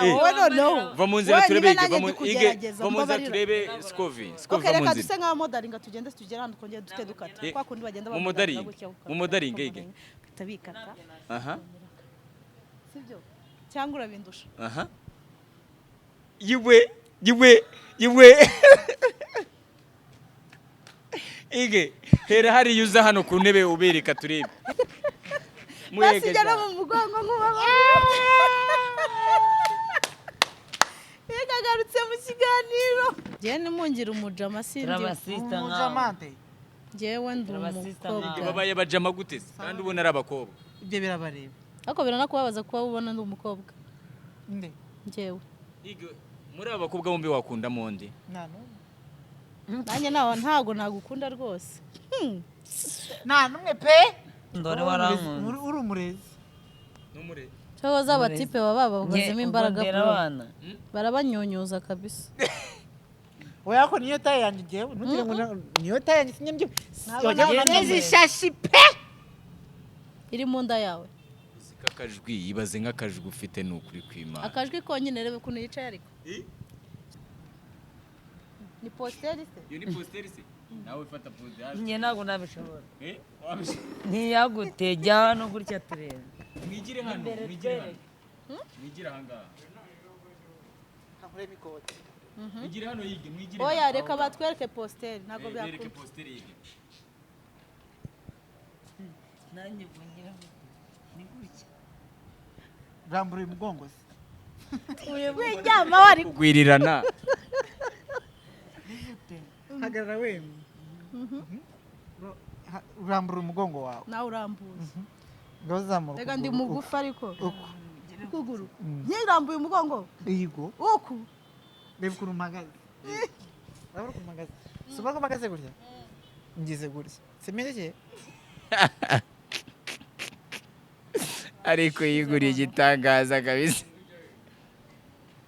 Wowe noneho Va mu nzira wowe turebe niba Ige, nanjye va mu ndi Ige, kugerageza, va mu nzira mbabarira. turebe Sikovi. Sikovi, Okay, va mu reka nzira. duse nk'abamodaringa, tugende tugere hano, twongere dute dukata kwa kundi bagenda Mu bamodaringa modaringa. gutya, ukata, Mu modaringa, Ige. ugahita bikata. Aha. Sibyo cyangwa urabindusha? Aha, yiwe, yiwe, yiwe! Ige, hera hariya, uza hano ku ntebe ubereka turebe. Basijya no mu mugongo nk'ubaba yagarutse mu kiganiro. Njyewe nimungira umujama sindi. Turabasista nkawe. Umujamante. Njyewe ndi Turabasista umukobwa. nkawe. Babaye bajama gute se kandi ubona ari abakobwa? Ibyo birabareba. Ariko biranakubabaza kuba ubona ndi umukobwa. Nde? Njyewe. Ige, muri aba bakobwa bombi wakundamo nde? Nta n'umwe. Nanjye nawe ntabwo nagukunda rwose. Nta n'umwe pe. Ndore warankunze. Uri umurezi. N'umure. Cyangwa za batipe baba babagazemo imbaraga ndera bro. abana. Barabanyunyuza kabisa. Oya, ko niyo taye yanjye ngewe, ntugire ngo niyo taye yanjye sinyabyo. Ntabwo nabona. Neza ishashi pe. Iri mu nda yawe. Uzi ko akajwi, ibaze nk'akajwi ufite, ni ukuri kw'Imana. Akajwi konyine, reba ukuntu yicaye ariko. Ni positeri se? Iyo ni positeri se? Nawe fata positeri. Njye ntabwo nabishobora. Eh, wabishobora. Ntiyagute, jya hano gutya turebe. Mwigire hano, mwigire hano, mwigire ahangaha. Nkuremo ikote. Mwigire hano yige, mwigire Oya. hano. Reka batwereke positeri, ntabwo Eh, bereke byakunda. positeri yige. Nanjye ubwo ngira gute? Ni gutya. Rambura uyu mugongo se. Wiryama wari Kugwirirana. Hagarara wemye. Rambura umugongo wawe. Nawe urambuye. Ngaho zamura Reka, ndi ukuguru. mugufi ariko. Uku. Ukuguru nyirambuye umugongo. Yego. Uku. Reba ukuntu mpagaze. Urabona ukuntu mpagaze? Si ubona ko mpagaze gutya? Ngize gutya, simerekeye. Ariko yiguriye igitangaza kabisa.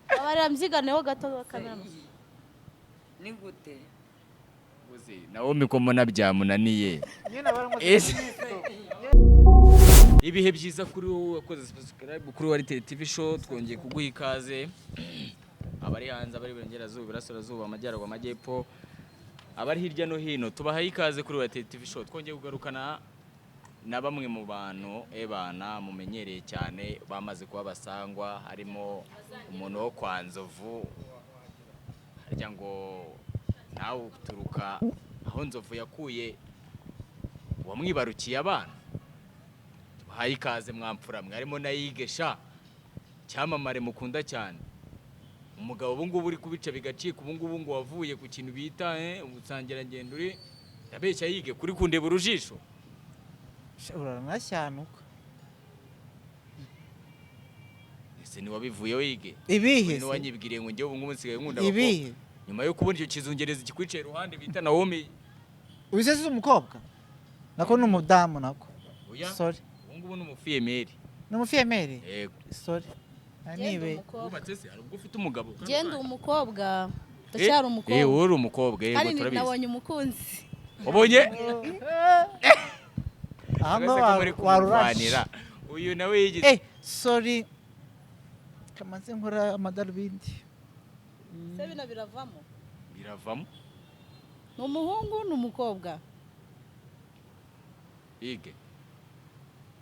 Abarira mbyiganeho gato kamera. Ni gute? Nawe ko mbona byamunaniye. Nyine abara. Ese. Ibihe byiza kuri wowe wakoze subscribe kuri Wariteri TV Show, twongeye kuguha ikaze. Abari hanze, abari iburengerazuba, iburasirazuba, amajyaruguru, amajyepfo, abari hirya no hino, tubahaye ikaze kuri Wariteri TV Show. Twongeye kugarukana na bamwe mu bantu ebana mumenyereye cyane, bamaze kuba basangwa, harimo umuntu wo kwa Nzovu. Harya ngo nawe uturuka aho Nzovu yakuye wamwibarukiye abana. Tubahaye ikaze mwamfura mwe, harimo na Yigesha cyamamare mukunda cyane, umugabo ubu ngubu uri kubica bigacika, ubu ngubu ngo wavuye ku kintu bita ubusangirangendo. Uri ndabeshya Yige kuri kundeba urujisho? Uranashyanuka. Ese ntiwabivuyeho Yige? Ibihe se? Niwanyibwiriye ngo njyewe ubu ngubu nsigaye nkunda abakobwa. Ibihe? Nyuma yo kubona icyo kizungerezi kikwicaye iruhande bita Nawomi. Uyu se si umukobwa, nako ni umudamu nako. Oya. Sorry. Ubu ngubu ni umufiyemeri. Ni umufiyemeri. Yego. Sorry. Genda Nibe. umukobwa. Wubatse se? Hari ubwo ufite umugabo? Genda umukobwa, ndacyari umukobwa. Wowe uri umukobwa, yego. Kandi Turabizi. nabonye umukunzi. Wabonye? Aha Uretse ko muri ngaha warurashe. kumurwanira, uyu nawe yigize. Sorry, kamaze nkora amadarubindi. Se bino biravamo? Biravamo. Ni umuhungu, ni umukobwa? Ige.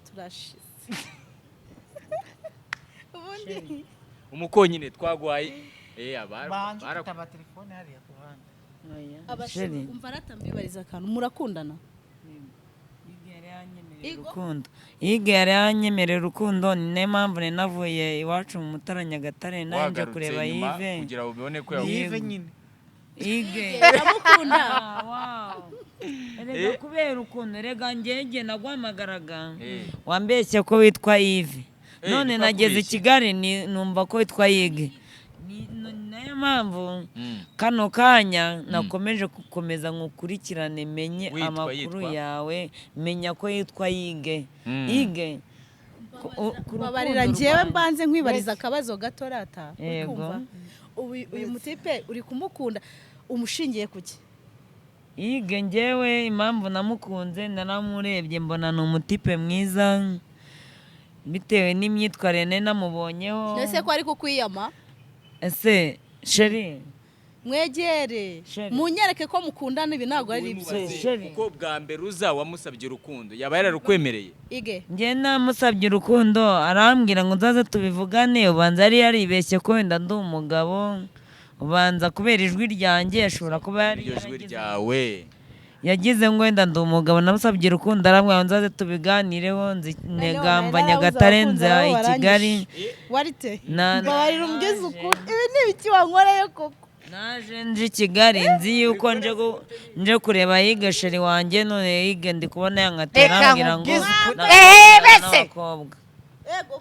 Turashize ubundi. Umukonyine twagwaye Banza ufite telefone hariya ku ruhande. Oya. Abashinzwe Chérie. umva aratambibariza akantu, murakundana? Yige yari yanyemereye Igo. urukundo. Yige yari yanyemereye urukundo, ni nayo mpamvu nari navuye iwacu mu Mutara Nyagatare nawe nje Wagarutse kureba nyuma Yive. kugira ngo ubone ko Yive. Yego. Nyine. Yige. Uramukunda? Ah, wow. Erega kubera ukuntu erega ngenge naguhamagaraga, wambeshye ko witwa Yves, none nageze i Twakubeshye. Kigali numva ko witwa Yige. Ni nayo mpamvu kano kanya nakomeje gukomeza nkukurikirane menye Witwa, amakuru yitwa? yawe, menya ko yitwa Yige. Yige ku Babarira. rukundo Njyewe rwanjye. mbanze nkwibariza akabazo gato rata. Uri Yego. kumva? Ubu uyu mutipe uri kumukunda umushingiye kuki? Yige njyewe impamvu namukunze, naramurebye mbona ni umutipe mwiza. Bitewe n'imyitwarire nari namubonyeho. Ese ko ari kukwiyama? Ese chéri? Mwegere. Chéri. Munyereke ko mukundana, ibi ntabwo ari ibyo. Mubaze, Chéri. kuko bwa mbere uza wamusabye urukundo, yaba yararukwemereye? Ige. Njye namusabye urukundo, arambwira ngo nzaze tubivugane. Ubanza yari yaribeshye ko wenda ndi umugabo, ubanza kubera ijwi ryanjye ashobora kuba yari Iryo jwi ryawe. Yagize ngo wenda ndi umugabo. Namusabye urukundo, arambwira ngo nzaze tubiganireho. Negamba Nyagatare, nza i Kigali. Warite, Na- mbabarira umbwize ukuri, ibi ni ibiki wankoreye koko? Naje nje i Kigali nzi yuko nje kureba Yiga, chéri wanjye. None Yige ndi kubona yankatera, Reka arambwira ngo nkubwize ukuri. ntabwo Eh, nkundana bese! n'abakobwa. Ego.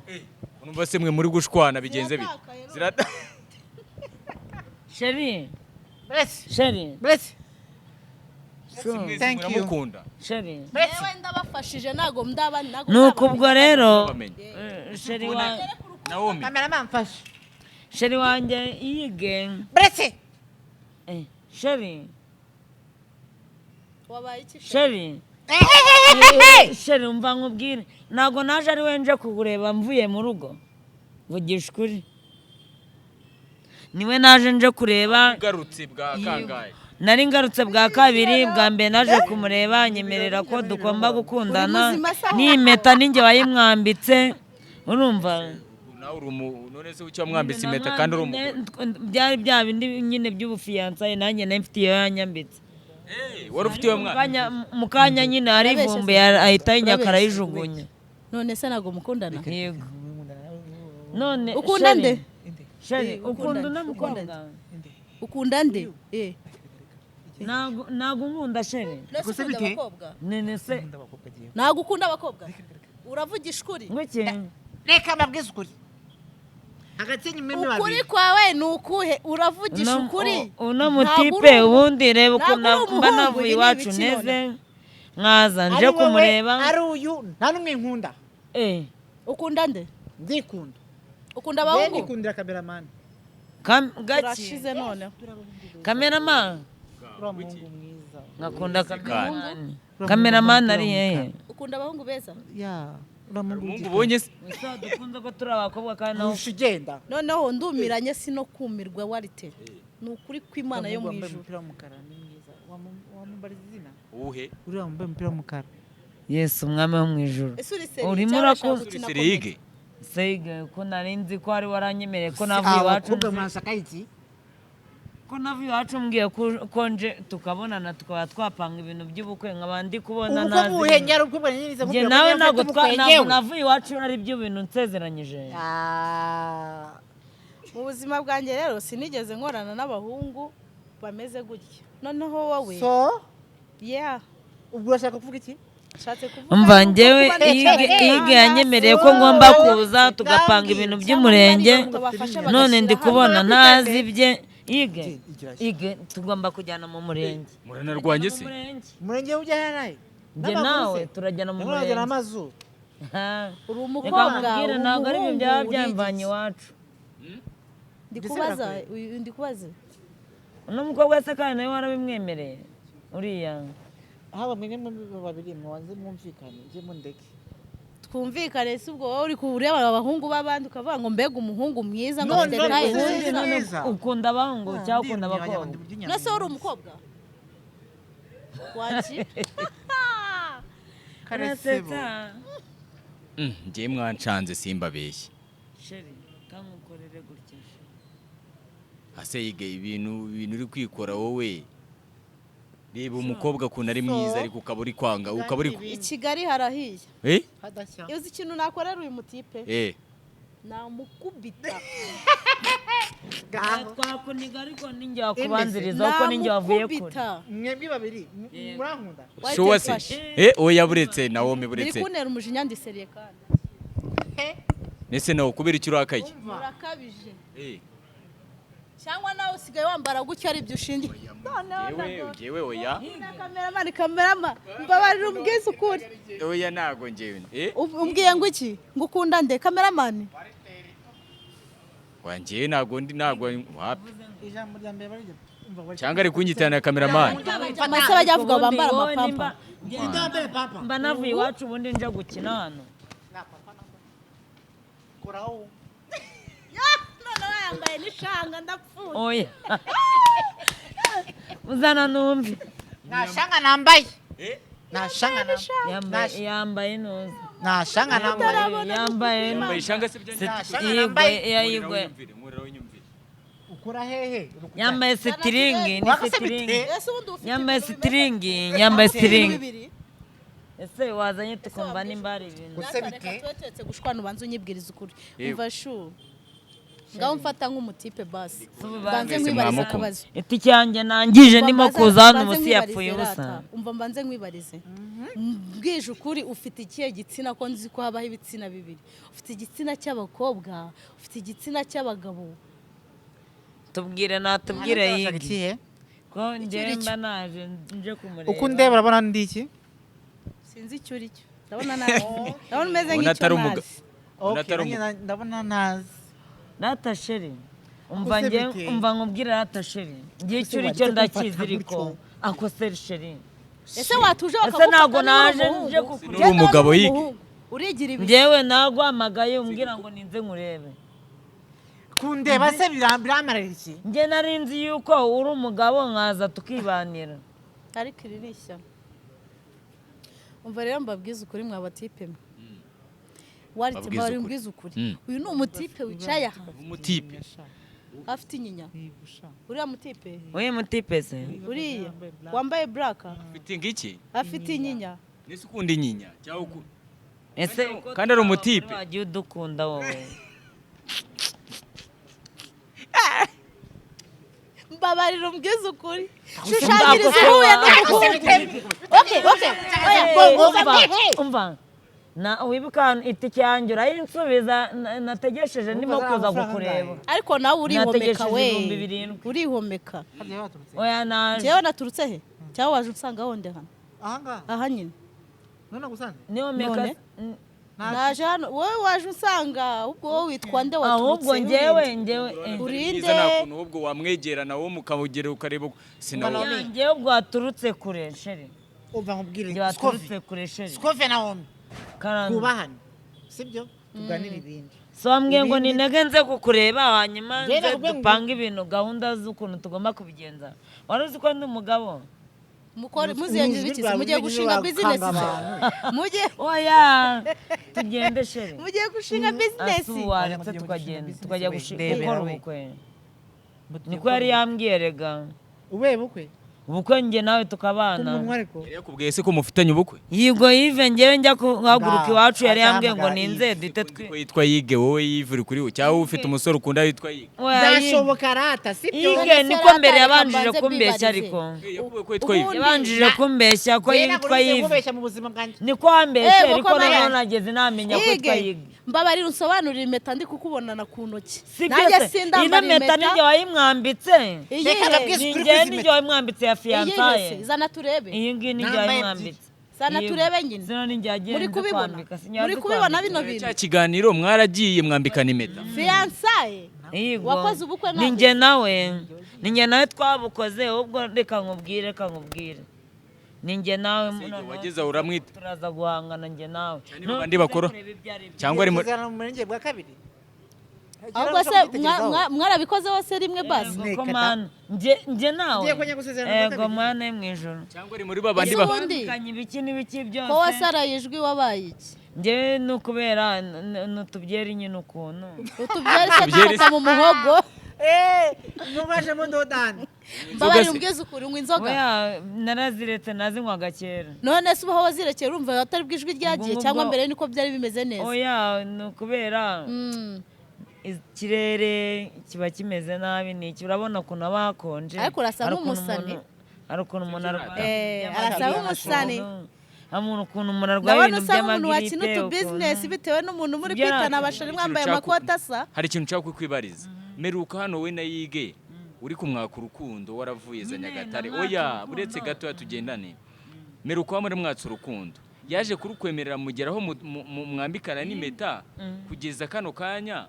Urumva se mwe muri gushwana bigenze bite? Ziratakaye none. Zirata. Chéri. Bless. Chéri. Bless. Mwese Thank you. muramukunda? Chéri. Yewe, ndabafashije, ntabwo ndaba, ntabwo Nuko ndabamenya. ubwo rero Bamenye. Chéri wa Naomi. Cameraman mfashe. Chéri wanjye Yige. Bless. Chéri. Wabaye iki, chéri? Chéri. Chéri, umva nkubwire, ntabwo naje ari we nje kukureba mvuye mu rugo. Vugisha ukuri, niwe naje nje kureba? Ugarutse bwa kangahe? Nari ngarutse bwa kabiri. Bwa mbere naje kumureba, nyemerera ko tugomba gukundana. Uri muzima se? N'impeta ninjye wayimwambitse, urumva? Nawe uri umu none se ucyo wamwambitse impeta kandi uri umugore? Byari bya bindi nyine by'ubufiyansaye, nanjye nari mfite iyo yanyambitse. Eh, wari ufite uwo mwana? Mu kanya nyine arivumbuye, ahita ayinyaka, arayijugunya. None se ntabwo mukundana? Yego, none Ukunda Chéri, nde? Chéri, Eh, ukunda ukunda uno nde? mukobwa? Ukunda nde? Eh. Ntabwo nkunda, chéri. None se Gusa ukunda bite? abakobwa? None se Ntabwo ukunda abakobwa, uravugisha ukuri? Ngwiki? Reka mbabwize ukuri. Hagati y'imwe Ukuri babiri. kwawe ni ukuhe? Uravugisha ukuri? Uno Ntabwo mutipe ubundi reba ntabwo ukuntu uri mba umuhungu, navuye ibi ni iwacu ibiki neze, nkaza nje Ari wowe, kumureba. ari uyu, nta n'umwe nkunda. Eh, Ukunda nde? Ndikunda. Ukunda Njye abahungu? nikundira cameraman. Gaki? Urashize noneho. Cameraman. Uriya muhungu mwiza. Nkakunda Kandi. cameraman. Cameraman ari hehe? Ukunda abahungu beza? Ya, uriya muhungu Umuhungu w'igikara. ubonye se? Gusa dukunze ko turi abakobwa kandi nawe Urusha ugenda. Noneho ndumiranye, si no kumirwa. Warite, ni ukuri kw'Imana yo Uriya mu muhungu wambaye ijuru. umupira w'umukara ni mwiza. Wamumbariza izina? Uwuhe? Uriya wambaye umupira w'umukara. Yesu umwami wo mu ijuru. Ese uri sérieux Urimo cyangwa urashaka uraku- gukina Uri comedy? sérieux? Sege, ko nari nzi ko ari waranyemereye ko navuye iwacu Abakobwa mwashaka iki? Ko navuye iwacu mbwiye ko nje tukabonana, tukaba twapanga ibintu by'ubukwe, nkaba ndi kubona Ubukwe nazi. buhe? Nyari ubukwe bwa nyiriza. Njye nawe ntabwo ntabwo navuye iwacu ari byo bintu nsezeranyije. Mu buzima bwanjye rero sinigeze nkorana n'abahungu bameze gutya. Noneho wowe. So Yeah. ubwo urashaka kuvuga iki? Nshatse kuvuga Umva, yuko njyewe kuba Yige yanyemereye ko ngomba kuza tugapanga ibintu by'umurenge, none ndi kubona ntazi ibye. Yige, Yige, tugomba kujyana mu murenge. Muranarwanye se? Mu murenge. Umurenge ujya hanaye? Njye nawe turajyana mu murenge murenge. amazu. Ha. Uri Reka umukobwa, nkubwire, uri ntabwo ari ibintu umuhungu, byaba uri byamvanye igiki? iwacu. Ndi kubaza ndi kubaza. Uno mukobwa se kandi nawe warabimwemereye uriya? Haba mwe mwe babiri mwanze mwumvikane, njye mundeke. Twumvikane se? Ubwo wowe uri kureba abahungu b'abandi ukavuga ngo mbega umuhungu mwiza, ngo None afite taille ubundi nziza. mwiza. Ukunda abahungu cyangwa ukunda abakobwa? None se uri umukobwa waki? Karesebo. Urasetsa. Njye mwancanze, simbabeshye. Chéri, kangukorere gutya, chéri. Ase Yige, ibintu uri kwikora wowe, reba umukobwa ukuntu ari mwiza, ariko ukaba uri kwanga, ukaba uri I Kigali harahiye. Eh. Hadashya. Uzi ikintu nakorera uyu mutipe? Eh. Namukubita. Gaho. Twakuniga, ariko ninjye wakubanziriza kuko ninjye wavuye kure. Namukubita. Mwebwe babiri murankunda. Wahita Sure se? mfashe. Eh, oya, buretse Naomi, Biri buretse. kuntera umujinya, ndi sérieux kandi. Nese nawe kubera icyo urakaye? Urakabije. Eh. Cyangwa nawe usigaye wambara gutyo, ari byo ushingiye noneho? Njyewe, njyewe oya. Cameraman, cameraman, mbabarira umbwize ukuri. Oya, ntago njyewe, eh. Umbwiye ngo iki? Ngo ukunda nde, cameraman? Wa, njyewe ntago ndi, ntago, wapi. Ijambo rya mbere barijya umva bari. Cyangwa ari kunyitana cameraman? Amase bajya bavuga Ubundi bambara wowe amapampa. nimba- Ndambaye papa. Mba navuye iwacu ubundi nje gukina hano. Koraho. Noneho yambaye n'ishanga, ndapfuye. Oya, uzana numve. Nta shanga nambaye. Nta shanga nambaye. Yambaye, yambaye ntuzi. Nta shanga nambaye. Yambaye. Yambaye ishanga se byo? Nta shanga Yigwe. nambaye. Yayigwe. Nkurira winyumvire. Ukora hehe? Yambaye sitiringi, ni Wakase sitiringi. bite? Ese ubundi ufite Yambaye ibintu bimeze- sitiringi, yambaye Ufite ibintu sitiringi. bibiri? Ese wazanye tukumva nimba hari ibintu? Gusa Reka bite? tube turetse gushwana, ubanze unyibwiriza ukuri. Yego. Umva shu, ngaho mfata nk'umutipe basi, mbanze Mwese nkwibarize mwamukumva. akabazo. Itike yanjye nangije ndimo Mbanze- kuza hano mbanze ubusi nkwibarize yapfuye ubusa. rata. Umva, mbanze nkwibarize, mbwije ukuri, ufite ikihe gitsina? Ko nzi ko habaho ibitsina bibiri, ufite igitsina cy'abakobwa, ufite igitsina cy'abagabo? Tubwire, natubwire Urashaka yigi ikihe? Ko njye mba naje nje kumureba. Uko undeba urabona ndi iki? Sinzi icyo uri cyo, ndabona nabi, ndabona umeze Ubona nk'icyo atari ntazi. Ubona Okay, atari nanjye ndabona ntazi. Rata chéri, umva. Ko se Njye bite? umva nkubwire, rata chéri, njye icyo uri waretse cyo ndakizi. kumfata Ariko gutyo? ako seri chéri. Ese watuje Ese bakagufata ntabwo niba uri naje umuhungu? nje kukureba. Uri umugabo Niba uri yige. umuhungu, urigira ibi. Njyewe naguhamagaye umbwira ngo ninze nkurebe. Kundeba se biramarira iki? Njye nari nzi yuko uri umugabo, nkaza tukibanira. Ariko iri ni ishyano. Umva rero mbabwize ukuri, mwa batipe mwe, warite. Babwize Mbabari ukuri. mbwize ukuri. Uyu ni umutipe wicaye aha. Umutipe. Afite inyinya, uriya mutipe. Uyu mutipe se? Uriya wambaye buraka. Ufite ngiki? Afite inyinya. Nese ukunda inyinya cyangwa Ese Kandi ari umutipe. Wagiye udukunda wowe. Mbabarira umbwize ukuri, shushanyiriza uhuye n'umuhungu. Okay, okay, oya. Umva, umva, na wibuka itike yanjye urayinsubiza, nategesheje ndimo Wumva kuza amafaranga kukureba. angahe? Ariko nawe urihomeka. Nategesheje We, 7000. urihomeka. Harya baturutse Oya, naje. Njyewe naturutse he? Cyangwa waje unsanga aho ndi hano? Ahangaha? Aha nyine. None gusanze? Nihomeka. None? Naje hano, wowe waje unsanga. Ahubwo wowe witwa nde? Ahubwo Waturutse njyewe njyewe Urinde. Mwiza nta kuntu ahubwo wamwegera nawe mukamugera ukareba sinawo. Ya, njyewe ubwo waturutse kure chéri. Umva nkubwire. Njye waturutse kure chéri. Scove, Naomi. Karame. Twubahane, sibyo? Tuganire ibindi. So wambwiye ngo Ibindi- ninege nze kukureba, hanyuma Njye nze nakubwiye ngo- dupange ibintu, gahunda z'ukuntu tugomba kubigenza. Wari uzi ko ndi umugabo? Mukore muziyangiza Urujwi iki? rwawe Mugiye rw'ijwi gushinga wakanga bizinesi se? abantu. Mugiye Oya, tugende chéri. Mugiye gushinga bizinesi? Asuwaretse. Oya, mugiye Tukagenda gushinga tukajya business we, gukora ndebera we. ubukwe, niko yari yambwiye rega. Ubuhe bukwe? Ubukwe, njye nawe tukabana. Umunwa ariko. Yari yakubwiye se ko mufitanye ubukwe? Yigo Yive, njyewe njya kuhaguruka Nga, iwacu yari yambwiye ngo azahamagara ninze Yves. duhite Ko twi yitwa Yige, wowe Yive uri kuri we, cyangwa ufite umusore ukunda witwa Yige? Oya, Yige. Byashoboka rata, sibyo? Yige niko Rata, mbere reka yabanjije mbanze kumbeshya mbibarize. ariko. Yakubwiye ko yitwa Yive? Ubundi- Yabanjije kumbeshya ko Njye ntabwo yitwa nigeze Yive. nkubeshya mu buzima bwanjye. Niko wambeshye. Eh, Ariko kuko noneho nawe- nageze namenya ko yitwa Yige, Yige. mbabarira unsobanurire impeta ndi kukubonana ku ntoki. Si Nanjye byose, ino sindambara mpeta impeta. nijye wayimwambitse. Iyihe? Reka mbabwize Ni ukuri njye kw'izi nijye mpeta. wayimwambitse ya Iyihe fiançailles. se? Zana turebe. Iyi ngiyi nijye Nambaye wayimwambitse. Zana Iyi- turebe nyine. Zino ni njye yagiye Muri nzi kubibona? kwambika, sinjye Muri wazi kubibona kwambika. bino bintu? Cya kiganiro mwaragiye mwambikana impeta. Fiançailles. Yego. Wakoze ubukwe Ni nawe? njye nawe, ni njye nawe twabukoze. Ahubwo reka nkubwire, reka nkubwire, ni njye nawe noneho Wageze aho uramwita. Turaza guhangana njye nawe. Niba bandi bakora Kureba ibyo ari byo. cyangwa ari muri Tuzana mu murenge bwa kabiri. Ahubwo se mwarabikoze hose rimwe basi? Yego, ko mana njye nawe. Ngiye kongera gusezerana bwa Yego kabiri. mwana yo mu ijoro. Cyangwa ari muri babandi Ese ba ubundi Twambikanye ibiki n'ibiki byose. Ko wasaraye ijwi, wabaye iki? Njyewe ni ukubera nutubyeri nyine ukuntu. Utubyeri se Utubyeri turuka mu muhogo? Eh, ntubajemo dodani. Mbabarira se? umbwize ukuri, unywa inzoga? Oya, naraziretse, nazinywaga kera. None se ubaho wazirekeye, urumva atari bwo ijwi ryagiye? Ubwo Cyangwa ngubwo- mbere niko byari bimeze neza? Oya, ni ukubera ikirere kiba kimeze nabi, ni iki, urabona ukuntu haba hakonje. Ariko urasa Hari ukuntu nk'umusani. Hari ukuntu umuntu arwaye Arasa nk'umusani. Hari ukuntu umuntu arwaye Ndabona ibintu usa nk'umuntu wakina by'amagiripe utubizinesi ukuntu. bitewe n'umuntu muri Ibyo kwitana ntabwo- abashari mwambaye Ikintu nshaka amakoti asa. Hari ikintu nshaka kukwibariza. Meruka hano we na Yige uri kumwaka urukundo, waravuye za Nyine, Nyagatare. namwaka Oya, urukundo. uretse gatoya tugendane. Meruka muri mwatse urukundo, yaje kurukwemerera mugeraho mwambikana n'impeta, kugeza kano kanya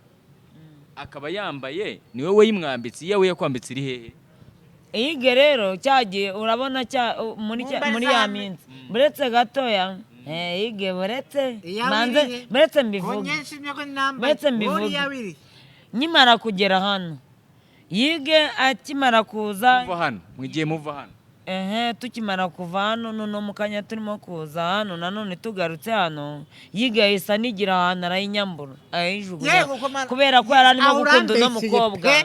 akaba yambaye, niwe wayimwambitse? Iyawe yakwambitse iri hehe? Iyige rero cyagiye, urabona cya muri ya minsi, buretse gatoya. Ige buretse Iyawe manze irihe? buretse Ko mbivuge. nyinshi niko nambaye. Buretse mbivuge. Wowe iyawe irihe? Nkimara kugera hano, Yige akimara kuza, Muva hano, mugiye muva hano. Ehe, tukimara kuva hano, noneho mu kanya turimo kuza hano, nanone tugarutse hano, Yige yahise anigira ahantu arayinyambura, arayijugunya. Yego, ko mana- Kubera ko yari arimo Aho gukunda uno urambeshyeye mukobwa. pe.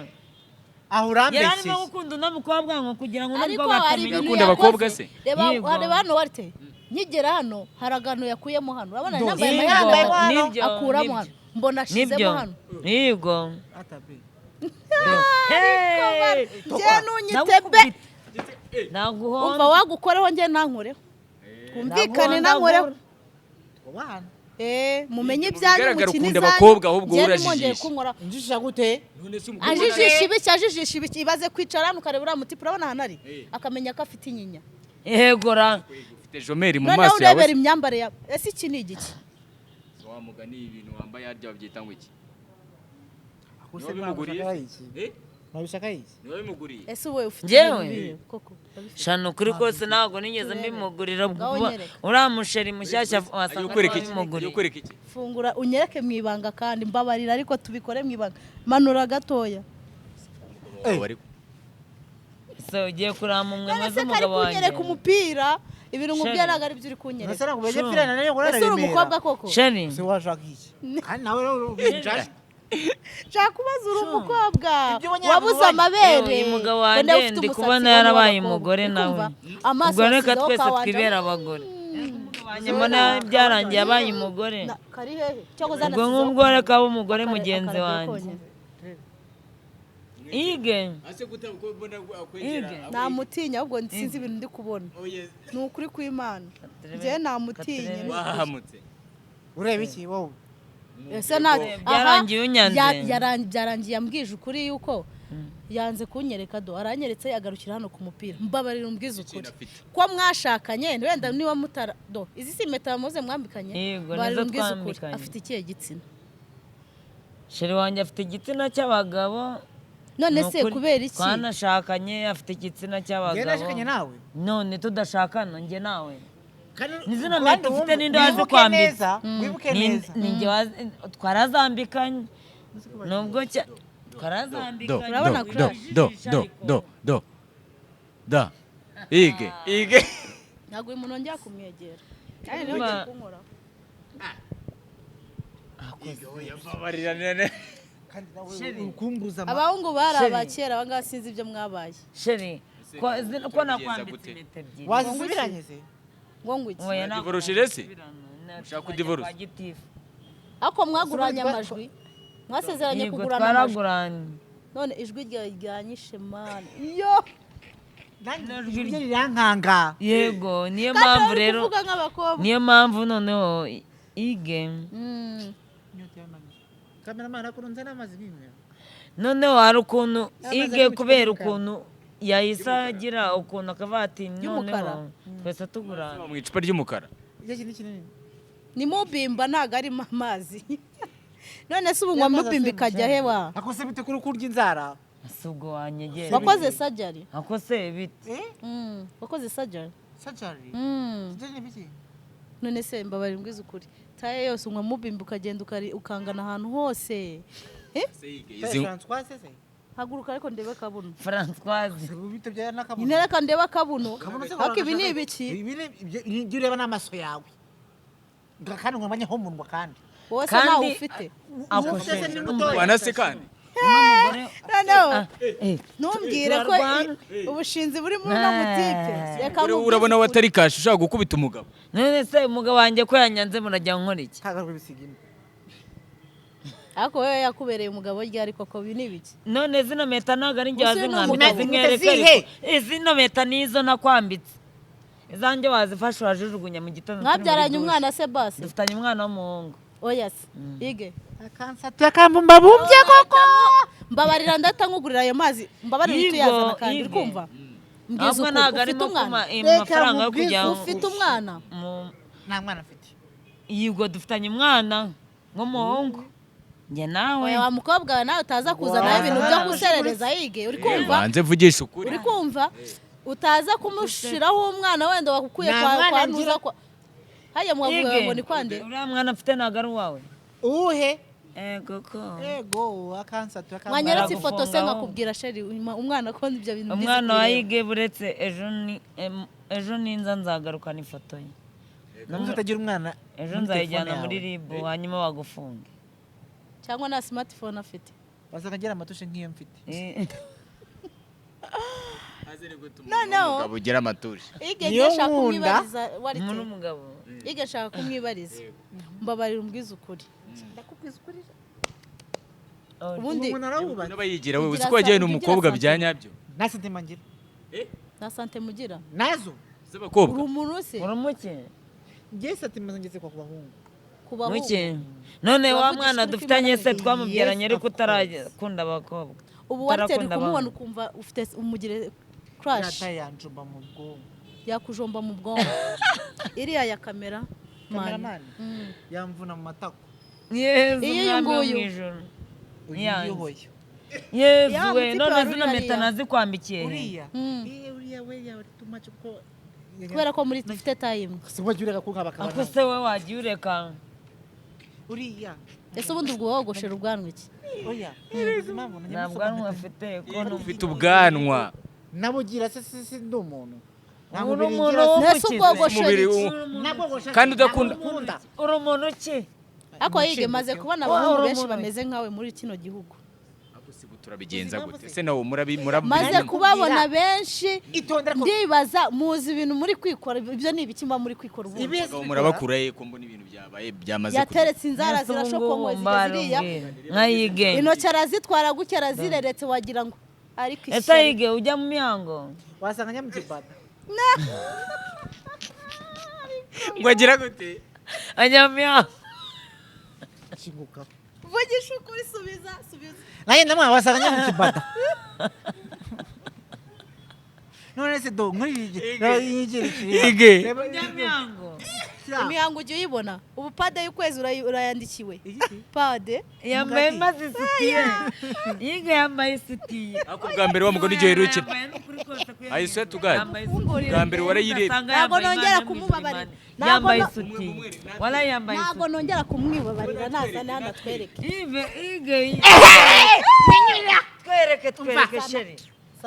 Aho Yari urambeshyeye. arimo gukunda uno mukobwa ngo kugira ngo uno Ariko mukobwa hari atamenya. ibintu Yakunda abakobwa yakoze. se? Reba, Yego. reba hano warite nkigera hano hari akantu yakuyemo hano, urabona Do. nambaye Yego, amaherena hano. nibyo, akuramo nibyo. hano, mbona ashizemo Nibyo. hano. Yego. Atabe. Hey! Njye ntunyite be. Naguhonda. Umva, wagukoreho njye nankoreho, twumvikane, nankoreho. Wana. Mumenye ibyanyu, Bigaragara mukine ukunda izanyu. abakobwa, ahubwo Njye wowe ntimwongere urajijisha. kunkoraho. Njisha gute? None se umukobwa Ajijisha ibiki? Ajijisha ibiki? Ibaze kwicara hano ukareba uriya mutipe, urabona ahantu ari, akamenya ko afite inyinya. Yegora. Ufite jomeri mu Noneho maso yawe. urebera imyambarire yawe, ese iki ni igiki? Wa mugani, ibintu wambaye harya babyita ngo iki? Akuse Niba bimuguriye? nabishaka iki? Eh? Nabishaka iki? Niba bimuguriye? Ese wowe ufite Njyewe? ibintu bibi koko? Urabifite? Shano kuri kose ntabwo nigeze mbimugurira. Ngaho Kuba nyereka. uriya musheri mushyashya Agiye wasanga kukwereka iki? Agiye abimuguriye. kukwereka iki? Fungura unyereke mu ibanga, kandi mbabarira, ariko tubikore mu ibanga. Manura gatoya. Umugabo wawe ariko. So ugiye kurama umwe None maze se kari umugabo wanjye. kunyereka umupira, ibintu nkubwira Sheri. ntabwo ari byo uri kunyereka. Nase ntabwo bajya pfirana nayo ngo Ese uri umukobwa koko? Sheri. Se washaka iki? Kandi nawe rero uri Nshaka kubaza, uri umukobwa Ibyo ubonye wabuze ntabwo amabere? Uyu mugabo Wenda wanjye ufite ndi umusatsi kubona wowe yarabaye w'abakobwa. umugore Uri nawe. kumva? Amaso Ubwo reka wasizeho twese kawanja. twibera abagore. Umugabo wanjye mbona byarangiye abaye umugore. Kari hehe? Cyangwa Ubwo zanasizeho ngubwo reka abe umugore mugenzi akarabyo wanjye. konyine. Ige. Ase kutabona akwegera. Ige. Namutinya, ahubwo sinzi ibintu ndi kubona. Ni ukuri kw'Imana, njyewe namutinye. Katurebe. Wahamutse. Ureba iki wowe? Ese na Byarangiye unyanze. Byarangiye ambwije ukuri yuko yanze kunyereka. Do, aranyeretse agarukira hano ku mupira. Mbabarira umbwize ukuri, Ikintu afite. ko mwashakanye, wenda niba mutara, do, izi si impeta muze mwambikanye? Yego, Mbabarira nizo umbwize ukuri, twambikanye. afite ikihe gitsina? Sheri wanjye afite igitsina cy'abagabo. None Ni se ukuri, kubera iki? twanashakanye afite igitsina Njye cy'abagabo. nashakanye nawe. None tudashakana njye nawe? Kandi Ni zino kandi mpeta ufite wumve- ninde wibuke wazikwambitse? neza, wibuke Ni- neza. ni njye twarazambikanye nubwo twarazambikanye. Urabona Do crush? do do do do da. Ige. Ige. Ntabwo uyu muntu wongera kumwegera kandi Niba- ntiyongere kunkoraho. Mbabarira nene. Kandi nawe ukumbuza Abahungu bari Sheri. abakera, abangaba sinzi ibyo mwabaye. Sheri, ko zino- ko Tubigenza nakwambitse gute? impeta ebyiri. Wazisubiranye se? Ngo ngo iki? Oya, ntabwo Divorce se? nasubirana. Ushaka kudivorce? Kwa gitifu. Ariko mwaguranye amajwi, mwasezeranye Yego, kugurana amajwi. twaraguranye. None ijwi ryawe ryanyishe mani iyo. Nanjye ijwi rye rirankanga. Yego, niyo Kandi mpamvu bari rero, kuvuga nk'abakobwa. niyo mpamvu noneho Ige, Inyota y'amazi. Kameramani akurunze n'amazi n'imwe. Noneho hari ukuntu N'amazi Ige ari mu kubera icupa ry'umukara. ukuntu yahise agira ukuntu akavuga ati Y'umukara. noneho twese tugurana. Mu icupa ry'umukara. Icyo kintu kinini. Ni mubimba, ntabwo arimo amazi. None se ubu nywa Y'amazi mubimba ikajya asembuye. hewa? Ako se bite kuri kurya inzara? Ese ubwo wanyegera? Wakoze sajari? Ako se bite? Eh? Wakoze sajari? Surgery. Surgery ni biki? None se mbabarira umbwize ukuri, taye yose unywa mubimba ukagenda ukangana ahantu hose? Se Ige, izi François se se. Haguruka ariko ndebe kabuno. Françoise. Bite bya n'akabuno. Nyine reka ndebe akabuno. Kabuno se Ariko ibi ni ibiki? Ibi ni ibyo ureba n'amaso yawe. Kandi ngo nkabanyeho umunwa kandi. Wowe se Kandi- ntawe ufite? Ako Ufite se se ni mutoya. Wanase kandi. Noneho Eh, ntumbwire ko turarwana. ubushinzi buri muri uno mutipe. Reka Ure- nkubwize Urabona ukuri. watari kashi ushaka gukubita umugabo. None se umugabo wanjye ko yanyanze, murajya nkora iki? Kagarura ibisigino. Ariko wowe yakubereye umugabo ryari koko? Ibi ni ibiki? None zino mpeta ntabwo ari njye Gusa uyu ni wazinkambitse, umugabo. zimwereke. Zihe? Ariko zino mpeta nizo nakwambitse, izanjye wazifashe wajujugunya mu gitondo turi muri Mwabyaranye douche. umwana se basi? Dufitanye umwana w'umuhungu. Oya se Ige. Akansatu akambumbabumye koko. Mbabarira, ndahita nkugurira ayo mazi. Mbabarira, Yigo, uhite uyazana kandi uri Yige. kumva. Mbwiza Ahubwo ukuri, ntabwo ufite arimo umwana? kuma Reka amafaranga yo nkubwize, kujya Ufite umwana? Nta mwana afite. Yego, dufitanye umwana w'umuhungu njye nawe. Oya, wa mukobwa we, nawe utaza kuzanaho ibintu byo guserereza Yige, uri kumva? Banze mvugisha ukuri. Uri kumva, utaza kumushiraho umwana wenda wakukuye Nta kwa mwana kwa ngira. ntuza kwa Hajya mwavuga Yige. ngo ni kwande. Uriya mwana mfite ntabwo ari uwawe. Uhe? Ego ko. Ego, akansatu akamara. Mwanyeretse ifoto se Baragufungaho. nkakubwira chéri, umwana ko ibyo bintu mbizi Umwana wa kubireba. Yige, buretse ejo ni ejo ninza nzagarukana ifoto ye. Uzi utagira umwana Ejo muri nzayijyana telefone muri yawe. RIB, hanyuma bagufunge. Cyangwa nta smartphone afite. Wasanga agira amatushe nk'iyo mfite. Noneho- Umugabo ugira amatuje. Ige, Niyo ngiye nshaka nkunda. kumwibariza warite. Umuntu w'umugabo. Ige, nshaka kumwibariza, mbabarira umbwize ukuri. Ndakubwiza ukuri. Ubundi Umuntu arawubatse. N'aba yigira we, uzi Ugira ko wagiye ugira n'umukobwa sante. bya nyabyo. Nta sentiment ngira. Nta sante mugira? Nazo. Z'abakobwa. Uri umuntu se? Uri umuke. Njye sentiment ngeze kwa ku bahungu. Ku bahungu. Muke none wa Uravugisha mwana ukuri dufitanye kw'Imana se neza. twamubyaranye, Yes, ariko of course. utarakunda abakobwa, Ubu wariteri utarakunda kumubona abahungu. ukumva ufite umugire crush? Yata yanjomba mu bwonko. Yakujomba mu bwonko iriya ya camera man. Cameraman yamvuna mu matako. Yezu Iyo uyu mwami wo mu nguyu. ijuru. Uyu Yanze. uyoboye. Yezu Ya, we mutipe none wari zino uri mpeta hariya. nazikwambikiye he? Uriya. Mm. Uriya we yaba ari too much kuko Kubera ko muri dufite time. Si wajya ureka ko nkaba Ako se we wagiye ureka. Uriya. Ese ubundi ubwo wogoshera ubwanwa iki? Oya. Uzi impamvu nanjye Nta musobanurira? bwanwa afite ko Ufite ubwanwa. Nabugira se si ndi umuntu. Nta Uri mubiri umuntu ngira se. Nese w'umukize. ubwogoshera Umubiri iki? Nabwo Kandi udakunda- Nkunda. Uri umuntu ki? Ariko yige, maze kubona abahungu Uri benshi umuntu. bameze nkawe muri kino gihugu. Ako si turabigenza gute se nawe murabi murabi Maze kubabona benshi, Itondera ko ndibaza muzi ibintu muri kwikora, ibyo ni ibiki muba muri kwikora ubundi? Ibi- Abagabo murabakura he ko mbona ibintu byabaye byamaze Yateretse inzara Ese ubu ngubu zirashokongoye zigeze ziriya. mbarubwira nka Yige. Intoki arazitwara gutya, arazireretse, wagira ngo ariko Ese ishyari. Yige ujya mu mihango? Wasanga njya mu kibada. Ngo agira gute? Ajya mu mihango. Shinguka. Vugisha ukuri, subiza, subiza. Nanjye ndamwa wasanga njya mu kibada. None se do nkuri Ige. Ige. Ujya mu mihango. Imihango ujya uyibona? Ubu pad y'ukwezi urayandikiwe pad. Yambaye maze isutiye. Yige yambaye isutiye. Ako bwa mbere wa mugore igihe uherukira. Yambaye n'ukuri kose ko I swear to God. yambaye isutiye. Bwa mbere warayirebye. Ugasanga Ntabwo yambaye nongera Imana kumubabarira. y'umwijima. Ntabwo Yambaye isutiye. Wala yambaye Ntabwo isutiye. nongera kumwibabarira, nazane hano atwereke. Yige, Yige. Twereke, twereke chéri.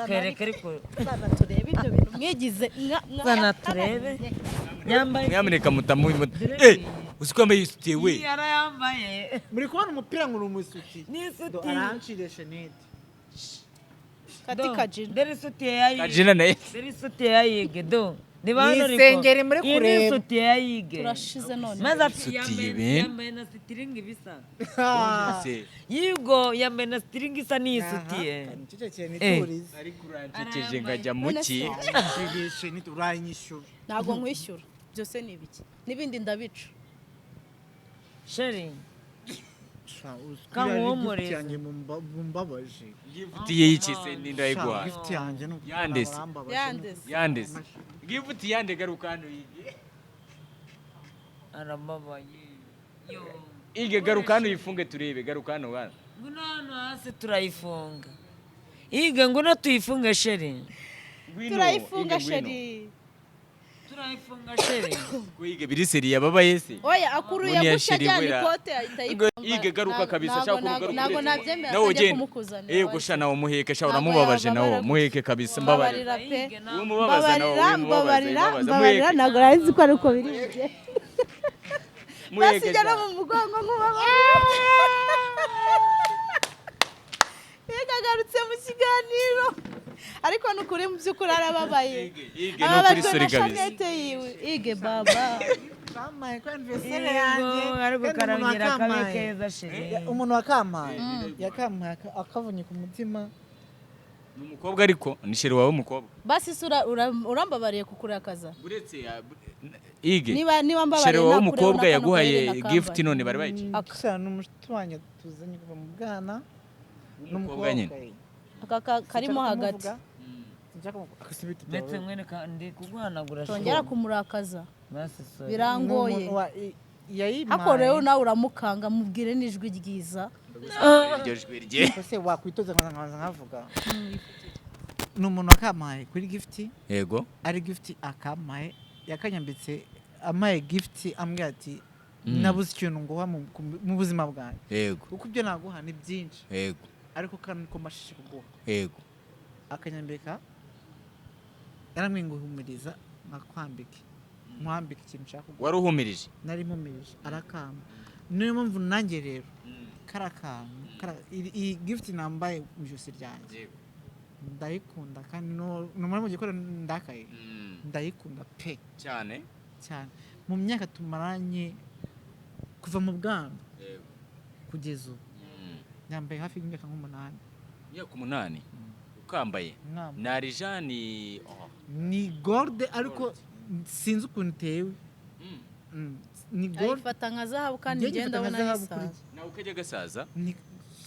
Twereke ariko. Zana turebe ibyo bintu mwigize Zana turebe. Yambaye Nyamuneka mutamu eh uzi ko yambaye isutiye we. Yarayambaye. Muri kubona umupira ngo uri umusuti. Ni Do isutiye. aranciriye shenete. Kati kajina. Dore isutiye ya Yige. Kajina naye. Dore isutiye ya Yige do. Niba hano Ni ariko. isengeri muri Iyi ni kureba. isutiye ya Yige. Turashize none. Maze afite Isutiye yambaye bene. yambaye na sitiringi bisa. Se Yigo yambaye na sitiringi isa n'iyisutiye. Nicecekeye niturize. ariko urancekeje nkajya muki. Nciriye shenete uranyishyura. Ntabwo nkwishyura, byose ni ibiki n'ibindi ndabica. Chéri. Kankuwomoreza. Gift yanjye mumbabaje. Ngifutiye y'iki se ninda yiguhaye? Gift yanjye ni Yandese. urambabaje. Yandese. Yandese. Ngifutiye yande, garuka hano Yige. Arababaye. Yo. Ige, garuka hano uyifunge turebe, garuka hano hano. Ngwino hano hasi turayifunga. Yige, ngwino tuyifunge chéri. Ngwino, Turayifunga. Ige, ngwino. Chéri. Turayifunga chéri. Ko Yige biri sérieux yababaye se? Oya, akuruye Ngo niya gutya chéri ajyana wera. ikote ahita yifunga. Yige, garuka kabisa, shaka urugaruka. Ntabwo nabyemera Nawe ko ajya ugenda. kumukuzanira. Yego sha, nawe muheke sha, Ntabwo uramubabaje nawe yababara. muheke kabisa, mbabarira. Mbabarira pe. Wimubabaza nawe, Mbabarira, wimubabaza, mbabarira, wimubabaza. mbabarira. Muheke. Ntabwo nari nzi ko ari uko biri bugende. Muheke Basijya no sha. mu mugongo nk'ubabarira. Yega agarutse mu kiganiro, ariko ni ukuri, mu by'ukuri arababaye. Ige, Ige, ni ukuri Ababajwe sorry na kabisa. shanete yiwe. Ige baba. Kamaye ko anniversaire yanjye. Yego, ariko Kandi umuntu karongera kabe wakampaye. keza chéri. Umuntu wakampaye yakampaye akavunnye ku mutima. Ni umukobwa ariko ni chéri wawe w'umukobwa. Basi se urambabariye kukurakaza? Uretse Ige. Niba mbabariye, Chéri wawe nakureho w'umukobwa na kano yaguhaye gaherena kambaye. gift none bari bayici. Aka. Sha, ni umushuti wanjye tuzanye kuva mu bwana. Ni W'umukobwa nyine. Aka karimo hagati. Ndetse mwereka ndi kuguhanagura. Tongera kumurakaza. Basi sorry. Birangoye. Yayimpaye. Ariko rero nawe uramukanga, mubwire n'ijwi ryiza. Iryo jwi rye. Ese wakwitoza nkabanza nkavuga? Ni umuntu wakampaye kuri gift. Yego. Ari gift akampaye yakanyambitse. Amaye gift, ambwira ati nabuze ikintu nguha mu buzima bwanjye, kuko ibyo naguha ni byinshi, ariko kano niko mbashije kuguha. Akanyambika, yarambwiye ngo humiriza nkakwambike, nkwambike ikintu nshaka kuguha. Wari uhumirije? Nari mpumirije, arakamba. Niyo mpamvu nanjye rero kara kantu iyi gift nambaye mu ijosi ryanjye ndayikunda, kandi numara mu gikora ndakaye, ndayikunda pe. Cyane. Cyane. Mu myaka tumaranye kuva mu bwana kugeza ubu, yambaye hafi y'imyaka nk'umunani. Imyaka 8 ukambaye? Mwamba. Ni arijani, oh. Ni gold, ariko sinzi ukuntu itewe. Ni gold. Ayifata nka zahabu kandi Njye ngenda ngifata nka abona zahabu kuri yisaza. Nawe ukajya gasaza? Ni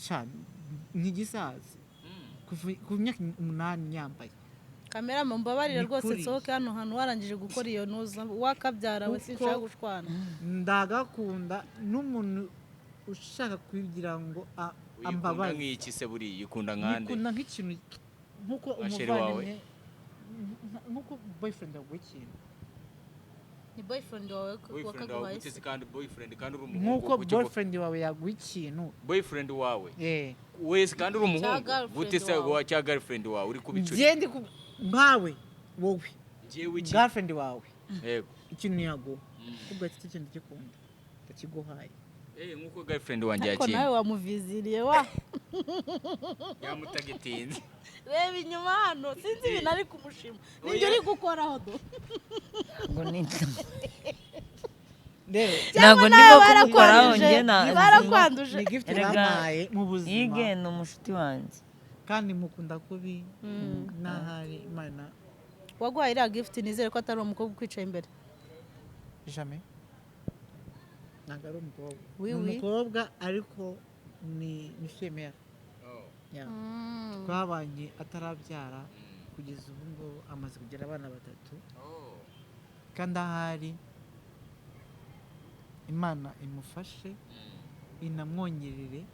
cyane, ntigisaza kuva ku myaka 8 yambaye. Kamera, mumbabarire Ni rwose, kuri. nsohoke hano hantu warangije gukora iyo ntuza wakabyara we. Kuko- Sinshaka gushwana. Ndagakunda, n'umuntu ushaka kugira ngo Uyikunda ambabaze. nk'iki se buriya? Uyikunda nkande? Nikunda nk'ikintu nk'uko Nka chéri wawe? umuvandimwe, nk'uko boyfriend yaguha ikintu. Ni boyfriend wawe Boyfriend wawe wakaguhaye gute se? se? Kandi boyfriend, kandi uri umuhungu? Nk'uko Boyfriend boyfriend wawe yaguha ikintu. Boyfriend wawe Eh. wese, kandi uri umuhungu. Girlfriend Gute se? wawe. Wa cya girlfriend wawe uri kubicura? Njye ndi nkawe wowe. Njyewe iki? Girlfriend wawe ikintu yaguha, kubwo ati iki kintu ndagikunda, ndakiguhaye. Eh, nkuko girlfriend wanjye Ariko nawe yakimpa. wamuviziriye wa. Yamutagitinze. Reba inyuma hano, sinzi ibintu ari kumushima, ninjye uri gukoraho do. Ngo ni Rero ntabwo Cyangwa ndimo nawe kumukoraho. barakwanduje. Njye na Barakwanduje. Ni gift Erega, bampaye mu buzima. Yige ni umushuti wanjye. Kandi mukunda kubi n'ahari Imana. Waguhaye iriya gift, nizere ko atari umukobwa ukwicaye imbere. Jamais, ntabwo ari umukobwa. Oui, Ni oui. umukobwa, ariko ni female. Yeah. Twabanye atarabyara, kugeza ubu ngubu amaze kugira abana batatu, kandi ahari Imana imufashe, inamwongerere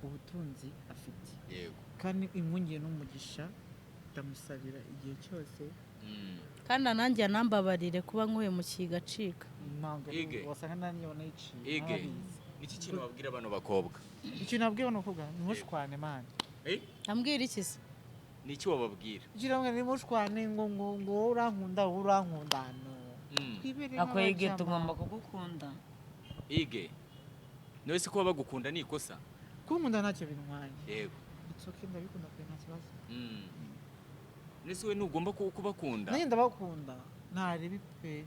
ubutunzi afite, kandi imwongere n'umugisha. Ndamusabira igihe cyose. Kandi nanjye anambabarire kuba nkuhemukiye igacika. Ntabwo Ige. wasanga nanjye wanayiciye. Ige. Ntabizi. Iki kintu wabwira bano bakobwa? Ikintu nabwiye bano bakobwa, ntimushwane mani. Eh? Ambwira iki se? Ni iki wababwira? Ikintu nabwiye, ntimushwane ngo wowe urankunda, wowe urankunda, no. Twibere Ako Yige, nk'abajama. tugomba kugukunda. Ige, nawe se kuba bagukunda ni ikosa? Kunkunda ntacyo bintwaye. It's okay, ndabikunda pe, nta kibazo. Nese we ntugomba kubakunda? Nanjye ndabakunda, ntarebe pe.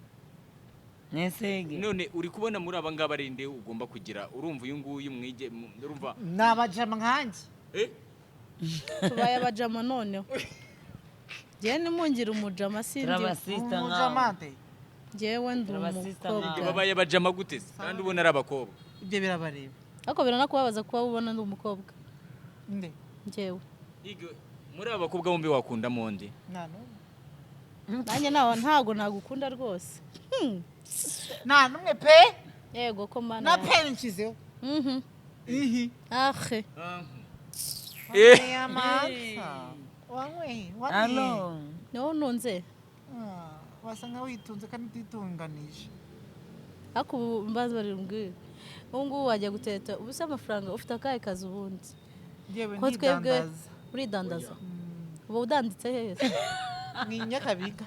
Nese Yige? None uri kubona muri aba ngaba ari nde ugomba kugira? Urumva uyu nguyu mwige urumva? Ni abajama nkanjye. Eh? Tubaye abajama noneho. Njyewe nimungire umujama sindi. Turabasista nkawe. Umujamante. Njyewe ndi Turabasista umukobwa. nkawe. Babaye abajama gute se kandi ubona ari abakobwa? Ibyo birabareba. Ariko biranakubabaza kuba ubona ndi umukobwa. Nde? Njyewe. Ige, muri aba bakobwa bombi wakundamo nde? Nta n'umwe. Nanjye nawe ntabwo nagukunda rwose. Nta n'umwe pe. Yego ko mana Na yanjye. pe nshyizeho. Ihi. Ahe. Eh. Amata wanywe. Alo. Niwo ntunze. Wasanga witunze kandi utitunganije. Ariko ubu mbaza bari mbwira, ubu ngubu wajya guteta ubu se amafaranga ufite akahe kazi ubundi? Yewe, Ko twebwe ndidandaza. Uridandaza? Uba udanditse hehe se? Ni Nyakabiga.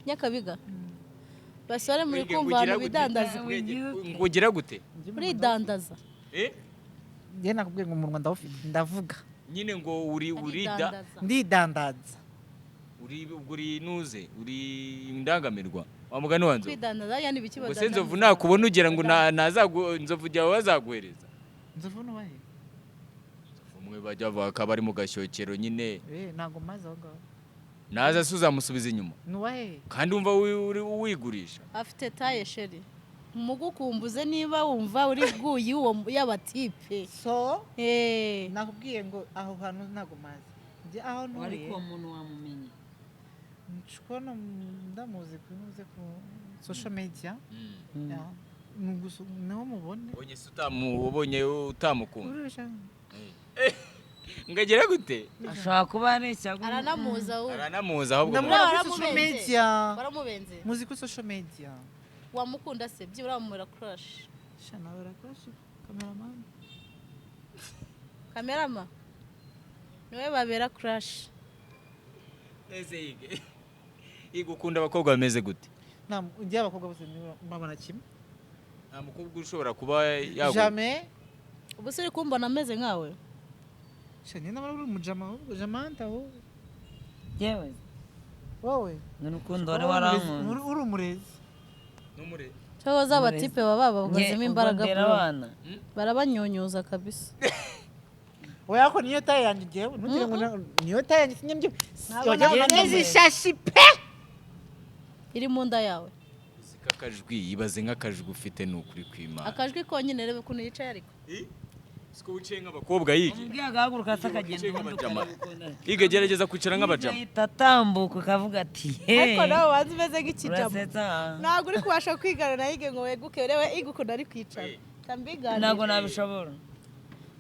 Nyakabiga, basore muri Ige, kumva ugira ahantu gute? bidandaza. Ngo ugira gute? Uridandaza. Eh? Njye nakubwiye ngo umunwa ndawufite, ndavuga. Nyine ngo uri urida Aridandaza. Ndidandaza. Uri ubwo uri nuze uri indangamirwa wa mugani wa Nzovu. Kwidandaza yani ibiki? Ubwo se Nzovu nakubona ugira ngo nazagu Nzovu jyawe bazaguhereza? Nzovu nubahe? Umwe bajya bavuga ko aba ari mu gashyokero nyine. Eh, ntabwo maze aho ngaho. Naza se uzamusubiza inyuma? Nubahe? Kandi wumva uri wigurisha. Afite taye chéri, mugukumbuze niba wumva uri bwuyi uwo y'abatipe. So Eh. nakubwiye ngo aho hantu ntabwo maze njye aho Ariko ntuye. uwo muntu wamumenye? Nshobora ndamuzi kuri muze ku social media. Yeah. Ni niho mubone. Ubonye se ubonye utamukunda? Urusha. Ngagera gute? Ashobora kuba areshya gutya. Aranamuza we. Aranamuza ahubwo. Ndamubona kuri Waramubenze. social media. Waramubenze. Muzi kuri social media. Wamukunda se byibura wamubera crush? Sha, nabera crush cameraman. Kamerama niwe babera crush. Ese Yige, Yige, ukunda abakobwa bameze gute? Nta njye abakobwa bose mbabona kimwe. Nta mukobwa ushobora kuba yagu Jamais. Ubu se uri kumbona ameze nkawe? Sha, njye ndabona uri umujama ahubwo, jamanta ahubwo. Yewe. Wowe. N'urukundo wari warankunze. Uri umurezi. N'umure. Cyangwa za batipe baba babagazemo imbaraga Ndera bro. abana. Barabanyunyuza kabisa. Oya, ariko niyo taye yanjye njyewe, ntugire ngo niyo taye yanjye sinyabyo. Ntabwo Wagira ngo nabona neza ishashi pe. Iri mu nda yawe. Uzi ko akajwi, ibaze nk'akajwi ufite, ni ukuri kw'Imana. Akajwi konyine, reba ukuntu yicaye ariko. Siko wicaye nk'abakobwa, Yige? Umbwiye agahaguruka se akagenda, Wicaye ubundi nk'abajama. ukareba ukuntu Yige, gerageza kwicara nk'abajama. Ahita atambuka ukavuga ati Ariko he. nawe wanze umeze nk'ikijama. Urasetsa. Ntabwo uri kubasha kwigana na Yige ngo weguke, urebe Yige ukuntu ari kwicara. Tambigane. Ntabwo nabishobora.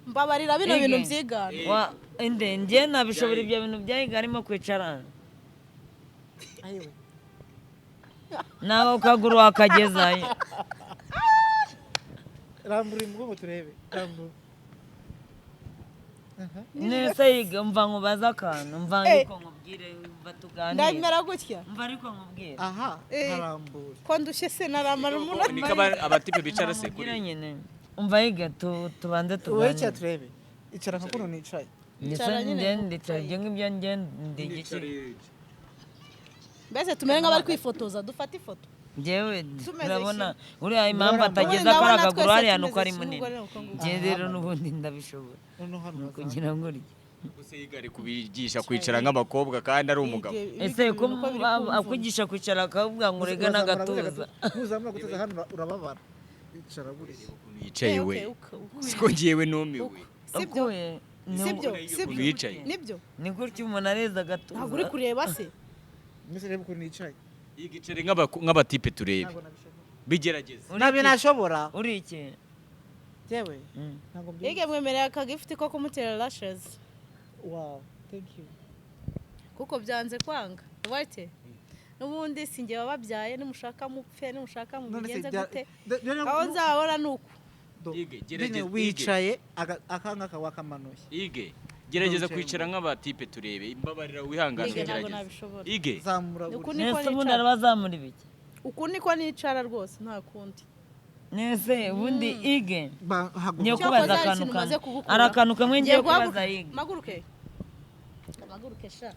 Mbabarira bino Yige. bintu byigana. Wa inde njye nabishobora ibyo bintu bya Yige arimo kwicara? Ayiwe. Nawe ukaguru wakagezayo. Rambura umugongo turebe. Rambura. Aha. Nese Yige, mva nkubaze akantu, mva ariko nkubwire, mva tuganire. Ndamera gutya. Mva ariko nkubwire. Aha, harambura. Ko ndushye se naramara umunota. Niko abatipe bicara se Nkubwire kuri nyine, umva Yige, tubanze Wowe icara tuganire. turebe. Icara nka kuno nicaye. Ndetse Icara nyine njye nk'uko ndicara ibyo ngibyo, njye ndi igiki? Mbese tumere nk'abari kwifotoza, dufate ifoto. Njyewe Tumeze urabona uriya impamvu Ndabona atageza ndabona kariya kaguru twese hariya nuko tumeze ari kimwe, munini. ubwo rero uko nguko. Njye rero n'ubundi ndabishobora. Noneho hano Ni bazamura. ukugira ngo urye. Gusa Yige ari kubigisha kwicara nk'abakobwa kandi ari umugabo. Yige, Ese ibintu ko uko biri kumvuna. akwigisha kwicara akavuga ngo urege Uzamura n'agatuza. Ntuzamura agatuza hano urababara. Icara gutya. Ukuntu yicaye we. Okay, okay, okay. Siko ngewe numiwe. Sibyo? Ukuye, Sibyo, Ukuntu sibyo. yicaye. Nibyo. Ni gutya umuntu areza agatuza. Ntabwo uri kureba se? Mwese reba ukuntu nicaye. Yige, icare nk'abatipe turebe. Ntabwo nabishobora. Bigerageze. Uri Ntabyo iki? nashobora. Uri iki? Yewe. Ntabwo mbizi. Yige mwemerera akagifuti ko kumutera lashes. Wow, thank you. Kuko byanze kwanga. Wate. N'ubundi si njye wababyaye, nimushaka mupfe, nimushaka None se mubigenze bya- gute. Bya- Aho nzabona ni uku. Yige, gerageza. Nyine wicaye akangaka wakamanuye. Yige, gerageza Wicaye. kwicara nk'abatipe turebe. Imbabarira wihangane Yige, ntabwo ugerageze. nabishobora. Yige. Zamura Uku gutya. niko Nese ubundi nicara. arabazamura ibiki? Uku niko nicara rwose, nta kundi. Nese ubundi Ige Haguruka. ngiye Cyakoze kubaza hari akantu ikintu umaze kamwe, kugukura. hari akantu kamwe ngiye Ngiye kubaza guhaguruka. Ige. Maguruke. Maguruke sha.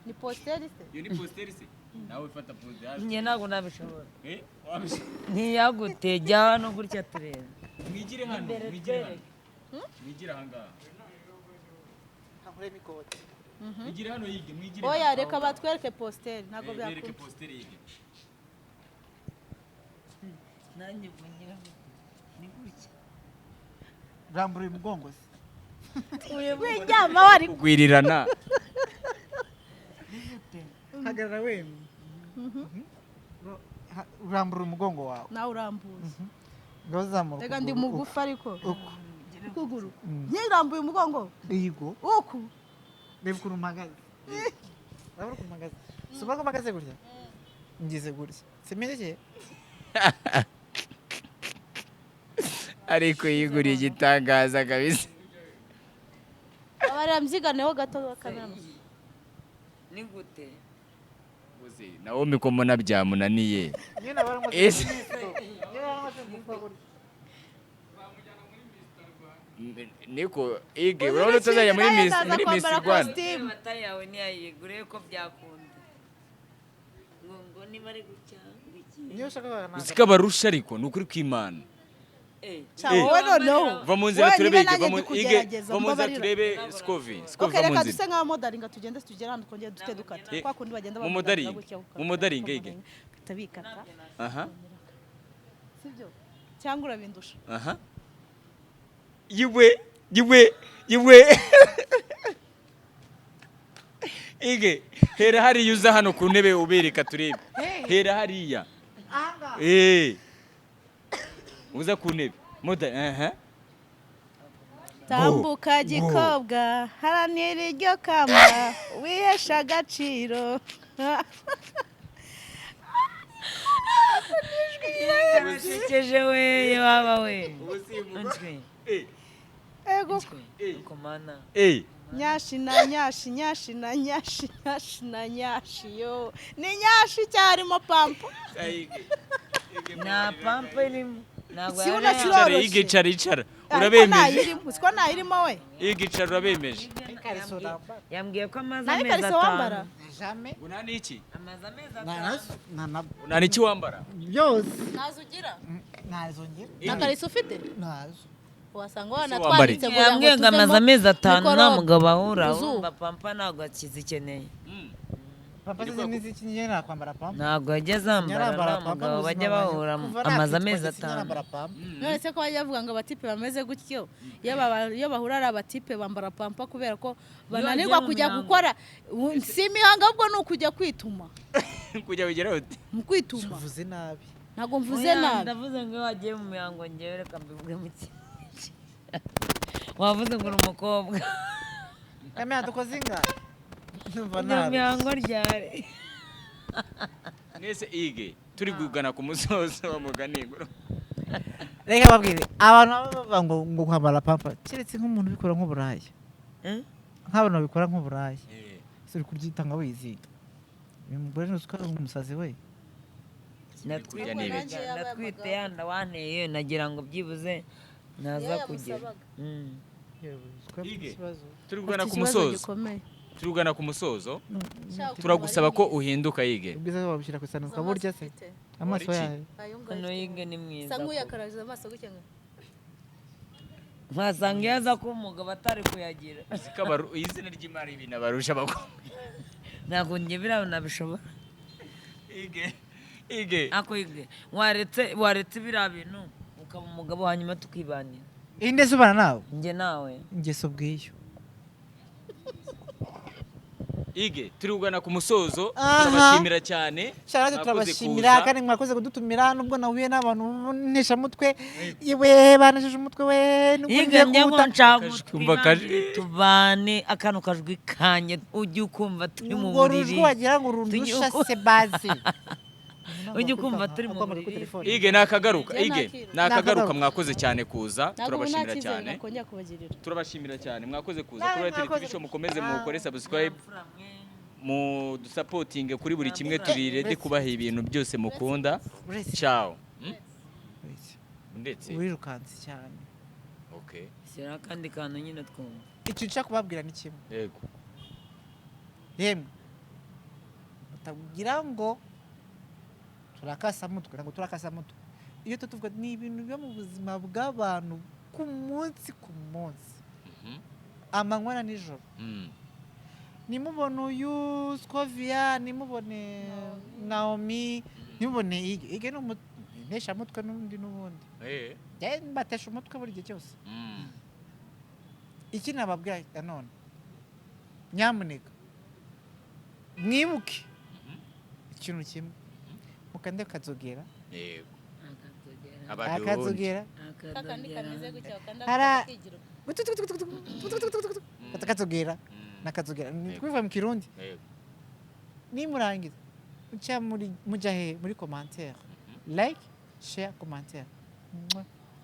Ni posteri se? Iyo ni posteri se? Nawe fata pose. Njye ntabwo nabishobora. Eh? Wabishobora. Ntiyagute, jya hano gutya turebe. Mwigire hano, mwigire hano. Mwigire aha ngaha. Nkuremo ikote. Mwigire hano Yige, mwigire. Oya, hano. reka batwereke posteri, ntabwo Eh, bereke byakunda. posteri Yige. Nanjye ubwo ngira ngo ni gutya. Rambura uyu mugongo se. Wiryama wari Kugwirirana. Hagarara wemye. Rambura umugongo wawe. Nawe urambuye. Ngaho zamura. Reka ndi ukuguru. mugufi ariko. Uku. Ukuguru. Nyirambuye umugongo. Yego. Uku. Reba ukuntu mpagaze. Urabona ukuntu mpagaze? Si ubona ko mpagaze gutya? Ngize gutya. Simerekeye? Ariko yiguriye igitangaza kabisa. Abarira mbyiganeho gato kamera. Ni gute? Gusa Naomi ko mbona byamunaniye. Nyine abari Ese Nyine abari gupfa gutya. Niko Ige, urabona utazajya muri Miss Rwanda. Kositimu. Amata yawe ntiyayigure ko byakunda ngo niba ari gutya ngo iki? Niyo ushaka ntabwo. Uzi ko abarusha ariko ni ukuri kw'Imana. Eh, Wowe noneho. Va mu nzira Wowe turebe niba Ige, va nanjye mu ndi Ige, kugerageza, va mu nzira mbabarira. turebe Scovi. Scovi, Okay, va mu reka nzira. duse nk'abamodaringa, tugende tugere hano twongere dute dukata. Eh, Kwa kundi bagenda mu bamodaringa modaringa, gutya, ukata, mu modaringa, Ige. ugahita bikata. Aha. Sibyo? Cyangwa urabindusha. Aha. Yiwe, yiwe, yiwe. Ige, hera hariya uza hano ku ntebe ubereka turebe. Hera hariya. Eh. Uza ku ntebe. Moda, aha. Tambuka gikobwa, haranira iryo kamba, wihesha agaciro. Sekeje we baba we. Ego. Komana. Nyashi na nyashi, nyashi na nyashi, nyashi na nyashi yo. Ni nyashi cyarimo pampa. Na pampa irimo. Ntabwo yari. Icara icara. Urabemeje. Siko nayirimo we. Igicara urabemeje. Yambwiye ko amaze amezi atanu. Jamais. Unani iki? Amaze amezi atanu. Unani iki wambara? Byose. Nazo ugira? Nazo ngira. Na kariso ufite? Nazo. Wasanga wanatwanditse kugira ngo amaze amezi atanu nta mugabo ahura. Urumva pampa ntabwo akizikeneye. Pampa z'iki nyine nakwambara pampa. Ntabwo ajya azambara nta mugabo bajya bahura amaze amezi atanu. None se ko bajya bavuga ngo abatipe bameze gutyo iyo bahura ari abatipe bambara pampa kubera ko bananirwa kujya gukora si imihango ahubwo ni ukujya kwituma. Kujya wigera ute? Mu kwituma. Uvuze nabi. Ntabwo mvuze nabi. Ndavuze ngo iyo wagiye mu mihango ngewe reka mbivuge mu kintu. Wavuze ngo uri umukobwa. Kamera dukoze inga. Mihango ryari. Nese ige turi kugana ku musozo wa mugani. Reka babwire abantu bavuga ngo kwambara pampa keretse nk'umuntu ubikora nk'uburaya. Nk'abantu babikora nk'uburaya. Uri kuryitanga wizinga. Uyu mugore nusuka umusazi we. Natwite yanda wanteye nagira ngo byibuze naza kugera. Turi kugana ku musozo. Turi kugana ku musozo. Turagusaba ko uhinduka yige. Ubwiza babushyira ku isano ukaburya se. Amaso yawe. Hano yige ni mwiza. Sanguye akaraje amaso gutya ngo. Nkasanga iyo aza kuba umugabo atari kuyagira. Zikabaru izina ry'Imana ibintu abarusha abakomeye. Ntabwo njye biriya nabishobora. Ige. Ige. Ako ige. Waretse biriya bintu ukaba umugabo hanyuma tukibanira. Inde se ubana nawe? Njye nawe. Ingeso bwiyo. Ige turi kugana ku musozo turabashimira cyane. Cyane turabashimira kandi mwakoze kudutumira nubwo nahuye n'abantu ntesha mutwe iwe banesheje umutwe we nubwo ngiye kuwuta tubane akantu kajwi kanye ujye ukumva turi mu buriri wagira ngo rundusha se bazi ujye ukumva turi mu buriri. Ige nakagaruka Ige nakagaruka mwakoze cyane kuza turabashimira cyane. Turabashimira cyane mwakoze kuza kuri Airtel TV Show mukomeze mukore subscribe mu dusapotinge kuri buri kimwe turi ready kubaha ibintu byose mukunda. Ciao. Ndetse wirukanse cyane. Okay. Sira kandi kantu nyine twumva. Icyo nshaka kubabwira ni kimwe. Yego. Yemwe. Mutagira ngo turakasa mutwe ntabwo turakasa mutwe. Iyo tuvuga ni ibintu byo mu buzima bw'abantu ku munsi ku munsi. Amanywa na nijoro. Nimubone uyu Scovia, nimubone Naomi, nimubone Ige. Ige ni umuntesha mutwe n'undi n'ubundi. Mbatesha umutwe buri gihe cyose. Iki nababwira nanone. Nyamuneka mwibuke ikintu kimwe. Mukande kazogera. Yego. Akazogera. Kakandi kameze gutya bakanda kigira. Akazogera. Nakazogera. Kuva mu Kirundi. Yego. Nimurangiza uca muri mujya he muri commentaire. Like, share, commentaire.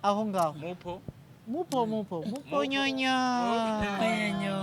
Aho ngaho. Mupo. Mupo mupo. Mupo nyonyo. Nyonyo.